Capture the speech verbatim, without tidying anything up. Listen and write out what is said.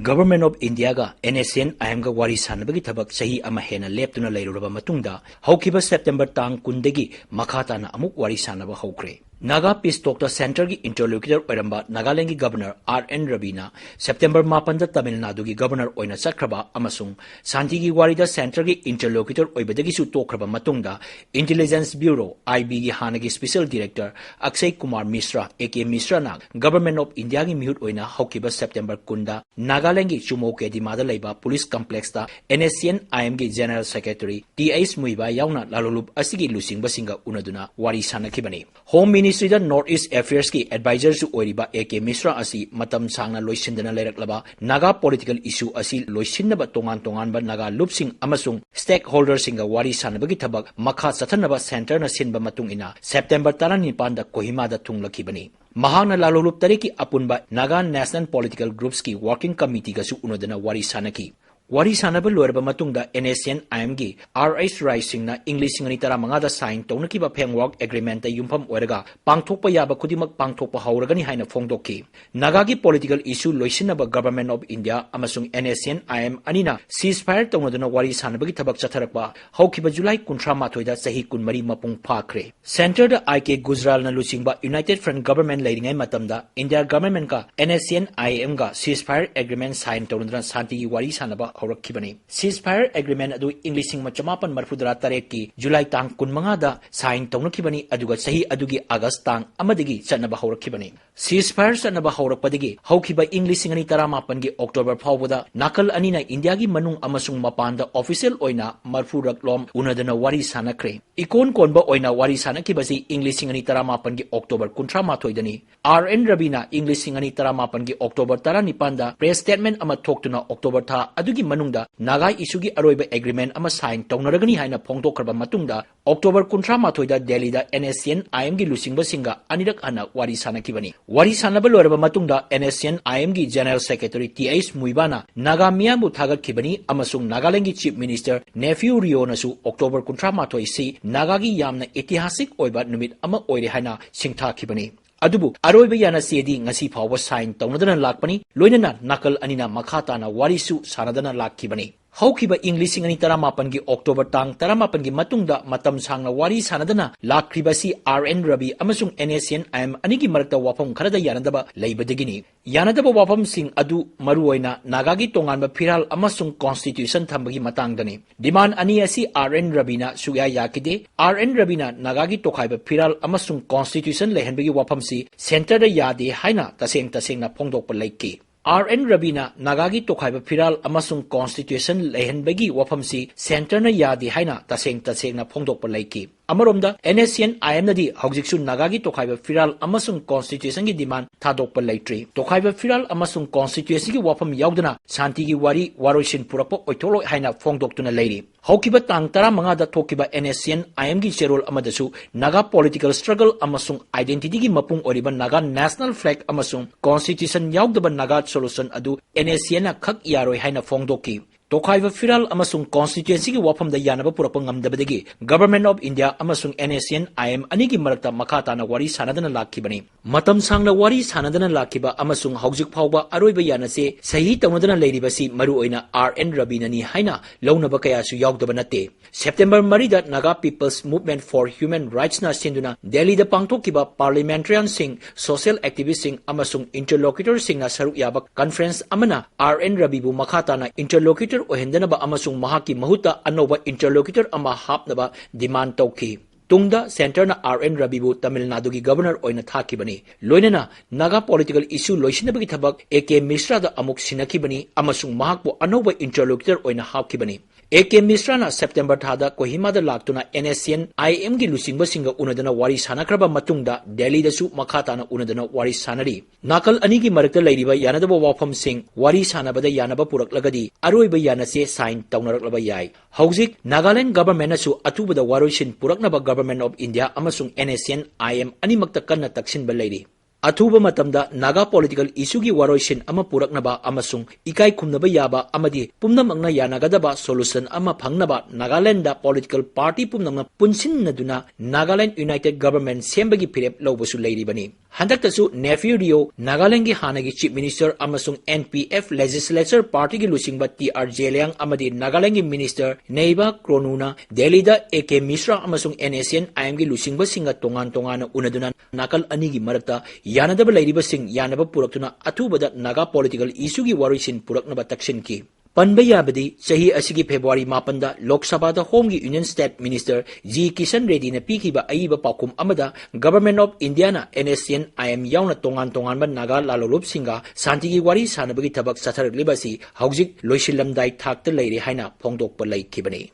Government of Indiaꯒ NSCN-IMꯒ ꯋꯥꯔꯤ ꯁꯥꯟꯅꯕꯒꯤ ꯊꯕꯛ ꯆꯍꯤ ꯑꯃ ꯍꯦꯟꯅ ꯂꯦꯞꯇꯨꯅ ꯂꯩꯔꯨꯔꯕ ꯃꯇꯨꯡꯗ, ꯍꯧꯈꯤꯕ September ꯇꯥꯡ ꯀꯨꯟꯗꯒꯤ ꯃꯈꯥ ꯇꯥꯅ ꯑꯃꯨꯛ ꯋꯥꯔꯤ ꯁꯥꯟꯅꯕ ꯍꯧꯈ꯭ꯔꯦ꯫ Naga Peace Talkꯇ Centreꯒꯤ interlocutor ꯑꯣꯏꯔꯝꯕ ꯅꯥꯒꯥꯂꯦꯟꯗꯒꯤ Governor R N Raviꯅ September ꯃꯥꯄꯟꯗ ꯇꯥꯃꯤꯜ ꯅꯥꯗꯨꯒꯤ Governor ꯑꯣꯏꯅ ꯆꯠꯈ꯭ꯔꯕ ꯑꯃꯁꯨꯡ ꯁꯥꯟꯇꯤꯒꯤ ꯋꯥꯔꯤꯗ Centreꯒꯤ interlocutor ꯑꯣꯏꯕꯗꯒꯤꯁꯨ ꯇꯣꯛꯈ꯭ꯔꯕ ꯃꯇꯨꯡꯗ, Intelligence Bureau, IBꯒꯤ ꯍꯥꯟꯅꯒꯤ Special Director ꯑꯛꯁꯩ Kumar ꯃꯤꯁ꯭ꯔꯥ, A K ꯃꯤꯁ꯭ꯔꯥꯅ Government of Indiaꯒꯤ ꯃꯤꯍꯨꯠ ꯑꯣꯏꯅ ꯍꯧꯈꯤꯕ September ꯀꯨꯟꯗ ꯅꯥꯒꯥꯂꯦꯟꯗꯒꯤ ꯆꯨꯃꯣ ꯀꯦꯗꯤꯃꯥꯗ ꯂꯩꯕ Police Complexꯇ NSCN-IMꯒꯤ General Secretary Th Muivah ꯌꯥꯎꯅ ꯂꯥꯂꯣꯡꯂꯨꯞ ꯑꯁꯤꯒꯤ ꯂꯨꯆꯤꯡꯕꯁꯤꯡꯒ ꯎꯅꯗꯨꯅ ꯋꯥꯔꯤ ꯁꯥꯟꯅꯈꯤꯕꯅꯤ꯫ Home Ministryꯗ North East Affairsꯀꯤ advisorꯁꯨ ꯑꯣꯏꯔꯤꯕ A K ꯃꯤꯁ꯭ꯔꯥ ꯑꯁꯤ ꯃꯇꯝ ꯁꯥꯡꯅ ꯂꯣꯏꯁꯤꯟꯗꯅ ꯂꯩꯔꯛꯂꯕ ꯅꯥꯒꯥ political issue ꯑꯁꯤ ꯂꯣꯏꯁꯤꯟꯅꯕ ꯇꯣꯉꯥꯟ ꯇꯣꯉꯥꯟꯕ ꯅꯥꯒꯥ ꯂꯨꯞꯁꯤꯡ ꯑꯃꯁꯨꯡ stakeholderꯁꯤꯡꯒ ꯋꯥꯔꯤ ꯁꯥꯟꯅꯕꯒꯤ ꯊꯕꯛ ꯃꯈꯥ ꯆꯠꯊꯅꯕ Centreꯅ ꯁꯤꯟꯕ ꯃꯇꯨꯡ ꯏꯟꯅ September ꯇꯔꯥꯅꯤꯄꯥꯟꯗ ꯀꯣꯍꯤꯃꯥꯗ ꯊꯨꯡꯂꯈꯤꯕꯅꯤ꯫ ꯃꯍꯥꯛꯅ ꯂꯥꯂꯣꯡꯂꯨꯞ ꯇꯔꯦꯠꯀꯤ ꯑꯄꯨꯟꯕ Naga National Political Groupsꯀꯤ Working Committeeꯒꯁꯨ ꯎꯅꯗꯨꯅ ꯋꯥꯔꯤ ꯁꯥꯟꯅꯈꯤ꯫ ꯋꯥꯔꯤ ꯁꯥꯟꯅꯕ ꯂꯣꯏꯔꯕ ꯃꯇꯨꯡꯗ NSCN-IMꯒꯤ R H Rai Singhꯅ ꯏꯪ ꯂꯤꯁꯤꯡ ꯑꯅꯤ ꯇꯔꯥꯃꯉꯥꯗ sign ꯇꯧꯅꯈꯤꯕ Framework Agreementꯇ ꯌꯨꯝꯐꯝ ꯑꯣꯏꯔꯒ ꯄꯥꯡꯊꯣꯛꯄ ꯌꯥꯕ ꯈꯨꯗꯤꯡꯃꯛ ꯄꯥꯡꯊꯣꯛꯄ ꯍꯧꯔꯒꯅꯤ ꯍꯥꯏꯅ ꯐꯣꯡꯗꯣꯛꯈꯤ꯫ ꯅꯥꯒꯥꯒꯤ political issue ꯂꯣꯏꯁꯤꯟꯅꯕ Government of India ꯑꯃꯁꯨꯡ NSCN-IM ꯑꯅꯤꯅ ceasefire ꯇꯧꯅꯗꯨꯅ ꯋꯥꯔꯤ ꯁꯥꯟꯅꯕꯒꯤ ꯊꯕꯛ ꯆꯠꯊꯔꯛꯄ ꯍꯧꯈꯤꯕ July ꯀꯨꯟꯊ꯭ꯔꯥ ꯃꯥꯊꯣꯏꯗ ꯆꯍꯤ ꯀꯨꯟꯃꯔꯤ ꯃꯄꯨꯡ ꯐꯥꯈ꯭ꯔꯦ꯫ Centreꯗ I K Gujralꯅ ꯂꯨꯆꯤꯡꯕ United Front Government ꯂꯩꯔꯤꯉꯩ ꯃꯇꯝꯗ India Governmentꯀ NSCN-IMꯒ ceasefire agreement sign ꯇꯧꯅꯗꯨꯅ ꯁꯥꯟꯇꯤꯒꯤ ꯋꯥꯔꯤ ꯁꯥꯟꯅꯕ ꯍꯧꯔꯛꯈꯤꯕꯅꯤ꯫ Ceasefire agreement ꯑꯗꯨ ꯏꯪ ꯂꯤꯁꯤꯡ ꯑꯃ ꯆꯃꯥꯄꯟ ꯃꯔꯤꯐꯨ ꯇꯔꯥ ꯇꯔꯦꯠꯀꯤ July ꯇꯥꯡ ꯀꯨꯟꯃꯉꯥꯗ sign ꯇꯧꯅꯈꯤꯕꯅꯤ, ꯑꯗꯨꯒ ꯆꯍꯤ ꯑꯗꯨꯒꯤ August ꯇꯥꯡ ꯑꯃꯗꯒꯤ ꯆꯠꯅꯕ ꯍꯧꯔꯛꯈꯤꯕꯅꯤ꯫ Ceasefire ꯆꯠꯅꯕ ꯍꯧꯔꯛꯄꯗꯒꯤ ꯍꯧꯈꯤꯕ ꯏꯪ ꯂꯤꯁꯤꯡ ꯑꯅꯤ ꯇꯔꯥꯃꯥꯄꯟꯒꯤ October ꯐꯥꯎꯕꯗ ꯅꯥꯀꯜ ꯑꯅꯤꯅ ꯏꯟꯗꯤꯌꯥꯒꯤ ꯃꯅꯨꯡ ꯑꯃꯁꯨꯡ ꯃꯄꯥꯟꯗ official ꯑꯣꯏꯅ ꯃꯔꯐꯨꯔꯛꯂꯣꯝ ꯎꯅꯗꯨꯅ ꯋꯥꯔꯤ ꯁꯥꯟꯅꯈ꯭ꯔꯦ꯫ ꯏꯀꯣꯟ ꯀꯣꯟꯕ ꯑꯣꯏꯅ ꯋꯥꯔꯤ ꯁꯥꯟꯅꯈꯤꯕꯁꯤ ꯏꯪ ꯂꯤꯁꯤꯡ ꯑꯅꯤ ꯇꯔꯥꯃꯥꯄꯟꯒꯤ October ꯀꯨꯟꯊ꯭ꯔꯥ ꯃꯥꯊꯣꯏꯗꯅꯤ꯫ R N Ravina ꯏꯪ ꯂꯤꯁꯤꯡ ꯑꯅꯤ ꯇꯔꯥꯃꯥꯄꯟꯒꯤ October ꯇꯔꯥꯅꯤꯄꯥꯟꯗ press statement ꯑꯃ ꯊꯣꯛꯇꯨꯅ October ꯊꯥ ꯑꯗꯨꯒꯤ ꯃꯅꯨꯡꯗ ꯅꯥꯒꯥ issueꯒꯤ ꯑꯔꯣꯏꯕ agreement ꯑꯃ sign ꯇꯧꯅꯔꯒꯅꯤ ꯍꯥꯏꯅ ꯐꯣꯡꯗꯣꯛꯈ꯭ꯔꯕ ꯃꯇꯨꯡꯗ, October ꯀꯨꯟꯊ꯭ꯔꯥ ꯃꯥꯊꯣꯏꯗ ꯗꯦꯜꯂꯤꯗ NSCN-IMꯒꯤ ꯂꯨꯆꯤꯡꯕꯁꯤꯡꯒ ꯑꯅꯤꯔꯛ ꯍꯟꯅ ꯋꯥꯔꯤ ꯁꯥꯟꯅꯈꯤꯕꯅꯤ꯫ ꯋꯥꯔꯤ ꯁꯥꯟꯅꯕ ꯂꯣꯏꯔꯕ ꯃꯇꯨꯡꯗ NSCN-IMꯒꯤ General Secretary Th Muivahꯅ ꯅꯥꯒꯥ ꯃꯤꯌꯥꯝꯕꯨ ꯊꯥꯒꯠꯈꯤꯕꯅꯤ ꯑꯃꯁꯨꯡ ꯅꯥꯒꯥꯂꯦꯟꯗꯒꯤ Chief Minister Neiphiu Rioꯅꯁꯨ October ꯀꯨꯟꯊ꯭ꯔꯥ ꯃꯥꯊꯣꯏ ꯑꯁꯤ ꯅꯥꯒꯥꯒꯤ ꯌꯥꯝꯅ ꯏꯇꯤꯍꯥꯁꯤꯛ ꯑꯣꯏꯕ ꯅꯨꯃꯤꯠ ꯑꯃ ꯑꯣꯏꯔꯦ ꯍꯥꯏꯅ ꯁꯤꯡꯊꯥꯈꯤꯕꯅꯤ꯫ ꯑꯗꯨꯕꯨ ꯑꯔꯣꯏꯕ ꯌꯥꯅꯆꯦꯗꯤ ꯉꯁꯤ ꯐꯥꯎꯕ sign ꯇꯧꯅꯗꯅ ꯂꯥꯛꯄꯅꯤ, ꯂꯣꯏꯅꯅ ꯅꯥꯀꯜ ꯑꯅꯤꯅ ꯃꯈꯥ ꯇꯥꯅ ꯋꯥꯔꯤꯁꯨ ꯁꯥꯟꯅꯗꯅ ꯂꯥꯛꯈꯤꯕꯅꯤ꯫ ꯍꯧꯈꯤꯕ ꯏꯪ ꯂꯤꯁꯤꯡ ꯑꯅꯤ ꯇꯔꯥꯃꯥꯄꯟꯒꯤ October ꯇꯥꯡ ꯇꯔꯥꯃꯥꯄꯟꯒꯤ ꯃꯇꯨꯡꯗ ꯃꯇꯝ ꯁꯥꯡꯅ ꯋꯥꯔꯤ ꯁꯥꯟꯅꯗꯅ ꯂꯥꯛꯈ꯭ꯔꯤꯕ ꯑꯁꯤ R N Ravi ꯑꯃꯁꯨꯡ N S C N I M ꯑꯅꯤꯒꯤ ꯃꯔꯛꯇ ꯋꯥꯐꯝ ꯈꯔꯗ ꯌꯥꯅꯗꯕ ꯂꯩꯕꯗꯒꯤꯅꯤ꯫ ꯌꯥꯅꯗꯕ ꯋꯥꯐꯝꯁꯤꯡ ꯑꯗꯨ ꯃꯔꯨꯑꯣꯏꯅ ꯅꯥꯒꯥꯒꯤ ꯇꯣꯉꯥꯟꯕ ꯐꯤꯔꯥꯜ ꯑꯃꯁꯨꯡ constitution ꯊꯝꯕꯒꯤ ꯃꯇꯥꯡꯗꯅꯤ꯫ Demand ꯑꯅꯤ ꯑꯁꯤ R N Raviꯅ ꯁꯨꯛꯌꯥ ꯌꯥꯈꯤꯗꯦ꯫ R N Raviꯅ ꯅꯥꯒꯥꯒꯤ ꯇꯣꯈꯥꯏꯕ ꯐꯤꯔꯥꯜ ꯑꯃꯁꯨꯡ constitution ꯂꯩꯍꯟꯕꯒꯤ ꯋꯥꯐꯝꯁꯤ centreꯗ ꯌꯥꯗꯦ ꯍꯥꯏꯅ ꯇꯁꯦꯡ ꯇꯁꯦꯡꯅ ꯐꯣꯡꯗꯣꯛꯄ ꯂꯩꯈꯤ꯫ R N Raviꯅ ꯅꯥꯒꯥꯒꯤ ꯇꯣꯈꯥꯏꯕ ꯐꯤꯔꯥꯜ ꯑꯃꯁꯨꯡ constitution ꯂꯩꯍꯟꯕꯒꯤ ꯋꯥꯐꯝꯁꯤ centreꯅ ꯌꯥꯗꯦ ꯍꯥꯏꯅ ꯇꯁꯦꯡ ꯇꯁꯦꯡꯅ ꯐꯣꯡꯗꯣꯛꯄ ꯂꯩꯈꯤ꯫ ꯑꯃꯔꯣꯝꯗ, N S C N I Mꯅꯗꯤ ꯍꯧꯖꯤꯛꯁꯨ ꯅꯥꯒꯥꯒꯤ ꯇꯣꯈꯥꯏꯕ ꯐꯤꯔꯥꯜ ꯑꯃꯁꯨꯡ constitutionꯒꯤ demand ꯊꯥꯗꯣꯛꯄ ꯂꯩꯇ꯭ꯔꯤ꯫ ꯇꯣꯈꯥꯏꯕ ꯐꯤꯔꯥꯜ ꯑꯃꯁꯨꯡ constitutionꯒꯤ ꯋꯥꯐꯝ ꯌꯥꯎꯗꯅ ꯁꯥꯟꯇꯤꯒꯤ ꯋꯥꯔꯤ, ꯋꯥꯔꯣꯏꯁꯤꯟ ꯄꯨꯔꯛꯄ ꯑꯣꯏꯊꯣꯛꯂꯣꯏ ꯍꯥꯏꯅ ꯐꯣꯡꯗꯣꯛꯇꯨꯅ ꯂꯩꯔꯤ꯫ ꯍꯧꯈꯤꯕ ꯇꯥꯡ ꯇꯔꯥꯃꯉꯥꯗ ꯊꯣꯛꯈꯤꯕ N S C N I Mꯒꯤ ꯆꯦꯔꯣꯜ ꯑꯃꯗꯁꯨ ꯅꯥꯒꯥ political struggle ꯑꯃꯁꯨꯡ identityꯒꯤ ꯃꯄꯨꯡ ꯑꯣꯏꯔꯤꯕ ꯅꯥꯒꯥ national flag ꯑꯃꯁꯨꯡ constitution ꯌꯥꯎꯗꯕ ꯅꯥꯒꯥ solution ꯑꯗꯨ N S C Nꯅ ꯈꯛ ꯌꯥꯔꯣꯏ ꯍꯥꯏꯅ ꯐꯣꯡꯗꯣꯛꯈꯤ꯫ ꯇꯣꯈꯥꯏꯕ ꯐꯤꯔꯥꯜ ꯑꯃꯁꯨꯡ constitutionꯒꯤ ꯋꯥꯐꯝꯗ ꯌꯥꯅꯕ ꯄꯨꯔꯛꯄ ꯉꯝꯗꯕꯗꯒꯤ Government of India ꯑꯃꯁꯨꯡ N S C N I M ꯑꯅꯤꯒꯤ ꯃꯔꯛꯇ ꯃꯈꯥ ꯇꯥꯅ ꯋꯥꯔꯤ ꯁꯥꯟꯅꯗꯅ ꯂꯥꯛꯈꯤꯕꯅꯤ꯫ ꯃꯇꯝ ꯁꯥꯡꯅ ꯋꯥꯔꯤ ꯁꯥꯟꯅꯗꯅ ꯂꯥꯛꯈꯤꯕ ꯑꯃꯁꯨꯡ ꯍꯧꯖꯤꯛ ꯐꯥꯎꯕ ꯑꯔꯣꯏꯕ ꯌꯥꯅꯆꯦ ꯁꯍꯤ ꯇꯧꯅꯗꯅ ꯂꯩꯔꯤꯕꯁꯤ ꯃꯔꯨꯑꯣꯏꯅ R N Raviꯅꯅꯤ ꯍꯥꯏꯅ ꯂꯧꯅꯕ ꯀꯌꯥꯁꯨ ꯌꯥꯎꯗꯕ ꯅꯠꯇꯦ꯫ September ꯃꯔꯤꯗ Naga People's Movement for Human Rightsꯅ ꯁꯤꯟꯗꯨꯅ ꯗꯦꯜꯂꯤꯗ ꯄꯥꯡꯊꯣꯛꯈꯤꯕ parliamentarianꯁꯤꯡ, social activistꯁꯤꯡ ꯑꯃꯁꯨꯡ interlocutorꯁꯤꯡꯅ ꯁꯔꯨꯛ ꯌꯥꯕ conference ꯑꯃꯅ R N Raviꯕꯨ ꯃꯈꯥ ꯇꯥꯅ interlocutor ꯑꯣꯏꯍꯟꯗꯅꯕ ꯑꯃꯁꯨꯡ ꯃꯍꯥꯛꯀꯤ ꯃꯍꯨꯠꯇ ꯑꯅꯧꯕ interlocutor ꯑꯃ ꯍꯥꯞꯅꯕ demand ꯇꯧꯈꯤ꯫ ꯇꯨꯡꯗ centreꯅ R N Raviꯕꯨ ꯇꯥꯃꯤꯜ ꯅꯥꯗꯨꯒꯤ governor ꯑꯣꯏꯅ ꯊꯥꯈꯤꯕꯅꯤ꯫ ꯂꯣꯏꯅꯅ Naga political issue ꯂꯣꯏꯁꯤꯟꯅꯕꯒꯤ ꯊꯕꯛ A K Mishraꯗ ꯑꯃꯨꯛ ꯁꯤꯟꯅꯈꯤꯕꯅꯤ ꯑꯃꯁꯨꯡ ꯃꯍꯥꯛꯄꯨ ꯑꯅꯧꯕ interlocutor ꯑꯣꯏꯅ ꯍꯥꯞꯈꯤꯕꯅꯤ꯫ A K Mishraꯅ September ꯊꯥꯗ ꯀꯣꯍꯤꯃꯥꯗ ꯂꯥꯛꯇꯨꯅ N S C N I Mꯒꯤ ꯂꯨꯆꯤꯡꯕꯁꯤꯡꯒ ꯎꯅꯗꯨꯅ ꯋꯥꯔꯤ ꯁꯥꯟꯅꯈ꯭ꯔꯕ ꯃꯇꯨꯡꯗ ꯗꯦꯜꯂꯤꯗꯁꯨ ꯃꯈꯥ ꯇꯥꯅ ꯎꯅꯗꯨꯅ ꯋꯥꯔꯤ ꯁꯥꯟꯅꯔꯤ꯫ ꯅꯥꯀꯜ ꯑꯅꯤꯒꯤ ꯃꯔꯛꯇ ꯂꯩꯔꯤꯕ ꯌꯥꯅꯗꯕ ꯋꯥꯐꯝꯁꯤꯡ ꯋꯥꯔꯤ ꯁꯥꯟꯅꯕꯗ ꯌꯥꯅꯕ ꯄꯨꯔꯛꯂꯒꯗꯤ ꯑꯔꯣꯏꯕ ꯌꯥꯅꯆꯦ sign ꯇꯧꯅꯔꯛꯂꯕ ꯌꯥꯏ꯫ ꯍꯧꯖꯤꯛ Nagaland governmentꯅꯁꯨ ꯑꯊꯨꯕꯗ ꯋꯥꯔꯣꯏꯁꯤꯟ ꯄꯨꯔꯛꯅꯕ Government of India ꯑꯃꯁꯨꯡ N S C N I M ꯑꯅꯤꯃꯛꯇ ꯀꯟꯅ ꯇꯛꯁꯤꯟꯕ ꯂꯩꯔꯤ꯫ ꯑꯊꯨꯕ ꯃꯇꯝꯗ Naga political issueꯒꯤ ꯋꯥꯔꯣꯏꯁꯤꯟ ꯑꯃ ꯄꯨꯔꯛꯅꯕ ꯑꯃꯁꯨꯡ ꯏꯀꯥꯏ ꯈꯨꯝꯅꯕ ꯌꯥꯕ ꯑꯃꯗꯤ ꯄꯨꯝꯅꯃꯛꯅ ꯌꯥꯅꯒꯗꯕ solution ꯑꯃ ꯐꯪꯅꯕ Nagalandꯗ political party ꯄꯨꯝꯅꯃꯛꯅ ꯄꯨꯟꯁꯤꯟꯅꯗꯨꯅ Nagaland United Government ꯁꯦꯝꯕꯒꯤ ꯐꯤꯔꯦꯞ ꯂꯧꯕꯁꯨ ꯂꯩꯔꯤꯕꯅꯤ꯫ ꯍꯟꯗꯛꯇꯁꯨ ꯅꯦꯐꯤꯌꯨ ꯔꯤꯑꯣ, ꯅꯥꯒꯥꯂꯦꯟꯗꯒꯤ ꯍꯥꯟꯅꯒꯤ Chief Minister ꯑꯃꯁꯨꯡ N P F Legislature Partyꯒꯤ ꯂꯨꯆꯤꯡꯕ T R ꯖꯦꯂꯤꯌꯥꯡ ꯑꯃꯗꯤ ꯅꯥꯒꯥꯂꯦꯟꯗꯒꯤ Minister ꯅꯦꯏꯕꯥ ꯀ꯭ꯔꯣꯅꯨꯅ ꯗꯦꯜꯂꯤꯗ A K ꯃꯤꯁ꯭ꯔꯥ ꯑꯃꯁꯨꯡ NSCN-IMꯒꯤ ꯂꯨꯆꯤꯡꯕꯁꯤꯡꯒ ꯇꯣꯉꯥꯟ ꯇꯣꯉꯥꯟꯅ ꯎꯅꯗꯨꯅ ꯅꯥꯀꯜ ꯑꯅꯤꯒꯤ ꯃꯔꯛꯇ ꯌꯥꯅꯗꯕ ꯂꯩꯔꯤꯕꯁꯤꯡ ꯌꯥꯅꯕ ꯄꯨꯔꯛꯇꯨꯅ ꯑꯊꯨꯕꯗ ꯅꯥꯒꯥ political issueꯒꯤ ꯋꯥꯔꯣꯏꯁꯤꯟ ꯄꯨꯔꯛꯅꯕ ꯇꯛꯁꯤꯟꯈꯤ꯫ ꯄꯟꯕ ꯌꯥꯕꯗꯤ, ꯆꯍꯤ ꯑꯁꯤꯒꯤ February ꯃꯥꯄꯟꯗ ꯂꯣꯛ ꯁꯚꯥꯗ Homeꯒꯤ Union State Minister G Kisan ꯔꯦꯗꯤꯅ ꯄꯤꯈꯤꯕ ꯑꯏꯕ ꯄꯥꯎꯈꯨꯝ ꯑꯃꯗ Government of Indiaꯅ NSCN-IM ꯌꯥꯎꯅ ꯇꯣꯉꯥꯟ ꯇꯣꯉꯥꯟꯕ ꯅꯥꯒꯥ ꯂꯥꯂꯣꯂꯨꯞꯁꯤꯡꯒ ꯁꯥꯟꯇꯤꯒꯤ ꯋꯥꯔꯤ ꯁꯥꯟꯅꯕꯒꯤ ꯊꯕꯛ ꯆꯠꯊꯔꯛꯂꯤꯕ ꯑꯁꯤ ꯍꯧꯖꯤꯛ ꯂꯣꯏꯁꯤꯜꯂꯝꯗꯥꯏ ꯊꯥꯛꯇ ꯂꯩꯔꯦ ꯍꯥꯏꯅ ꯐꯣꯡꯗꯣꯛꯄ ꯂꯩꯈꯤꯕꯅꯤ꯫